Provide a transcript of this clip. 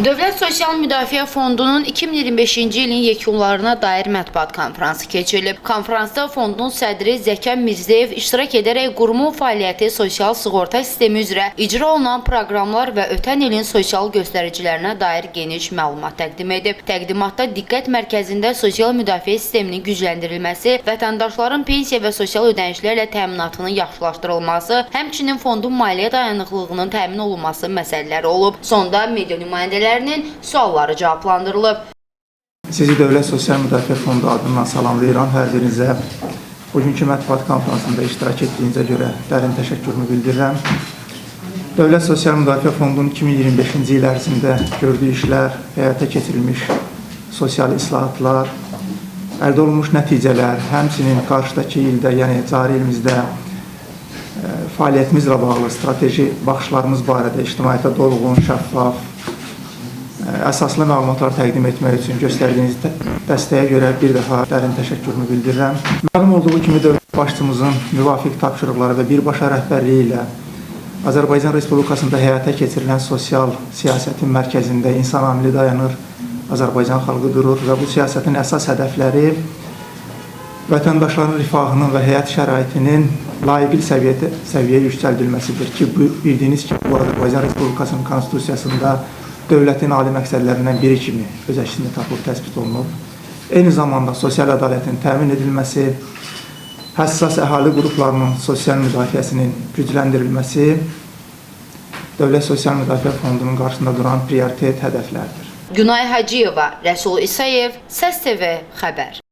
Dövlət Sosial Müdafiə Fondunun 2025-ci ilin yekunlarına dair mətbuat konfransı keçirilib. Konfransda fondun sədri Zəkan Mirzayev iştirak edərək qurumun fəaliyyəti, sosial sığorta sistemi üzrə icra olunan proqramlar və ötən ilin sosial göstəricilərinə dair geniş məlumat təqdim edib. Təqdimatda diqqət mərkəzində sosial müdafiə sisteminin gücləndirilməsi, vətəndaşların pensiya və sosial ödənişlərlə təminatının yaxşılaşdırılması, həmçinin fondun maliyyə dayanıqlığının təmin olunması məsələləri olub. Sonda media nümayəndələrinin sualları cavablandırılıb. Sizi Dövlət Sosial Müdafiə Fondu adından salamlayıram. Hər birinizə bugünkü mətbuat konfransında iştirak etdiyinizə görə dərin təşəkkürümü bildirirəm. Dövlət Sosial Müdafiə Fondunun 2025-ci il ərzində gördüyü işlər, həyata keçirilmiş sosial islahatlar, əldə olunmuş nəticələr, həmçinin qarşıdakı ildə, yəni cari ilimizdə fəaliyyətimizlə bağlı strateji baxışlarımız barədə ictimaiyyətə dolğun, şəffaf, əsaslı məlumatlar təqdim etmək üçün göstərdiyiniz dəstəyə görə bir dəfə dərin təşəkkürümü bildirirəm. Məlum olduğu kimi dövlət başçımızın müvafiq tapşırıqları və birbaşa rəhbərliyi ilə Azərbaycan Respublikasında həyata keçirilən sosial siyasətin mərkəzində insan amili dayanır, Azərbaycan xalqı durur və bu siyasətin əsas hədəfləri vətəndaşların rifahının və həyat şəraitinin layiqli səviyyəyə yüksəldilməsidir ki, bu, bildiyiniz kimi bu Azərbaycan Respublikasının Konstitusiyasında dövlətin ali məqsədlərindən biri kimi öz əksini tapıb təsbit olunub. Eyni zamanda sosial ədalətin təmin edilməsi, həssas əhali qruplarının sosial müdafiəsinin gücləndirilməsi Dövlət Sosial Müdafiə Fondunun qarşısında duran prioritet hədəflərdir. Günay Hacıyeva, Rəsul İsayev, Səs TV xəbər.